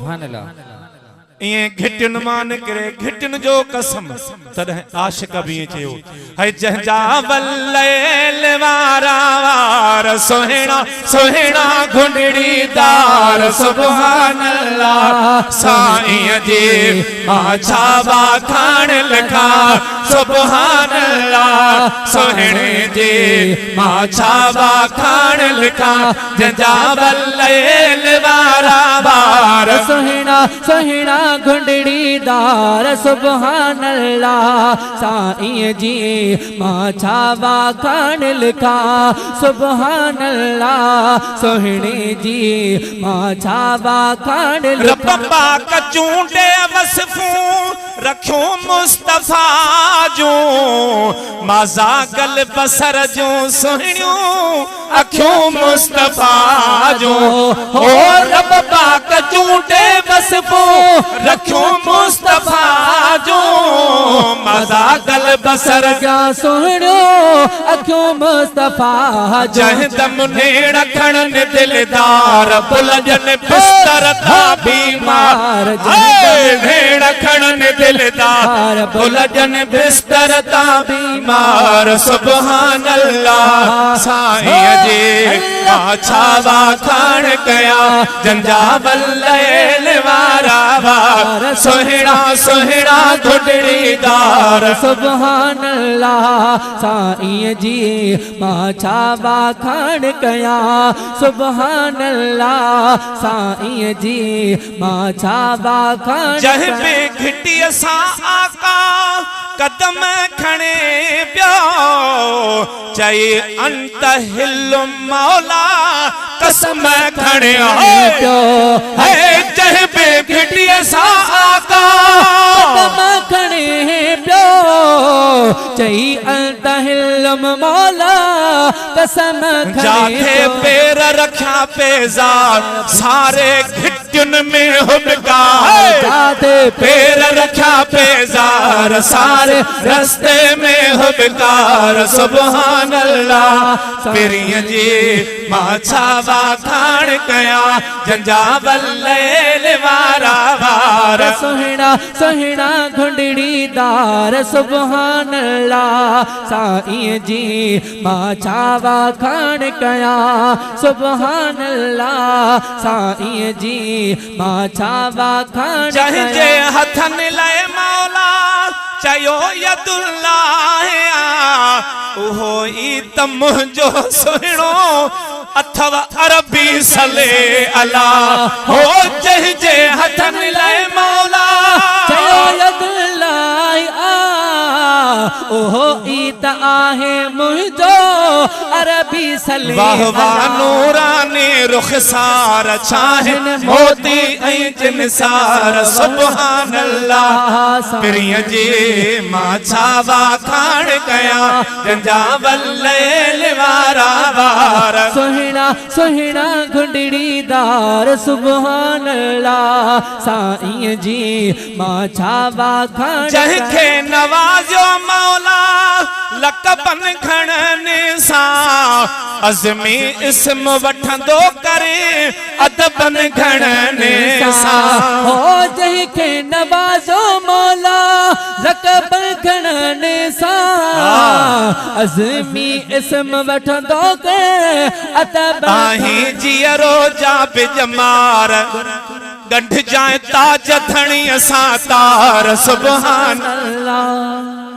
سبحان الله. ائين گهٽين مان نڪري گهٽين جو قسم تڏهن عاشق به ائين چيو هي جنهن جا وليل وارا وار سهڻا سهڻا گهنڊڙي دار سبحان الله سائين جي مان ڇا واکاڻ لکان سبحان الله سهڻي جي مان ڇا واکاڻ لکان جنهن جا وليل وارا وار. سهڻا سهڻا گهنڊڙي دار سبحان الله سائين جي مان ڇا واکاڻ لکان سبحان الله سهڻي جي مان ڇا واکاڻ رب لکان. پاڪ چونڊي وصفون رکيون مصطفيٰ جون مازا گل بصر جون سهڻيون اکيون مصطفيٰ جون هو رب پاڪ چونڊي وصفون رکيون مصطفيٰ جون مزا گل بصر جا سهڻيون اکيون مصطفيٰ جون. جنهن دم نيڻ کڻن دلدار بلجن بستر تان بيمار نيڻ کڻن دلدار بلجن بستر تان بيمار سبحان الله سائينء جي مان ڇا واکاڻ ڪيان جن جا وليل وارا وار سهڻا سهڻا گهٽڙي دار. سبحان الله سائينء جي مان ڇا واکاڻ ڪيان سبحان الله سائينء جي مان ڇا واکاڻ جنهن به گهٽيء سان آقا قدم کڻي پيو چئي انت حل مولا قسم کڻي پيو هي جنهن به گهٽيء سان آقا قدم کڻي پيو چئي انت حل مولا قسم کڻي پيو. جاٿي پير رکيا پيزار ساري گهٽين ۾ هٻڪار. جاٿي پير رکيا پيزار ساري رستي ۾ هٻڪار. سبحان الله پرينء جي مان ڇا واکاڻ ڪيان جن جا وليل وارا وار. سهڻا سهڻا گهنڊڙي دار سبحان الله سائين جي مان ڇا واکاڻ ڪيان سبحان الله سائين جي مان ڇا واکاڻ جنهن جي ڪيان. هٿن لئه مولا چيو يد الله آ اهو ئي ته منهنجو سهڻو اٿو عربي صلي الله هو جنهن جي هٿن لئه مولا. چيو يد الله آ اهو ئي ته آهي منهنجو عربي صلي واه واه الله. نوراني رخسار ڇاهن موتي ۽ جنسار سبحان الله پرينء جي مان ڇا واکاڻ ڪيان جن جا وليل وارا وار. سهڻا سهڻا گهنڊڙي دار سبحان الله سائين جي مان ڇا واکاڻ جنهن ڪيان. کي نوازيو مولا لقبن گهڻن سان عزمي اسم وٺندو ڪري ادبن گهڻن سان. هو جنهن کي نوازيو مولا لقبن گهڻن سان عزمي اسم وٺندو ڪري ادبن. آهين جيئرو جا به ڄمار. ڳنڍجانء تاج ڌڻيء سان تار سبحان الله.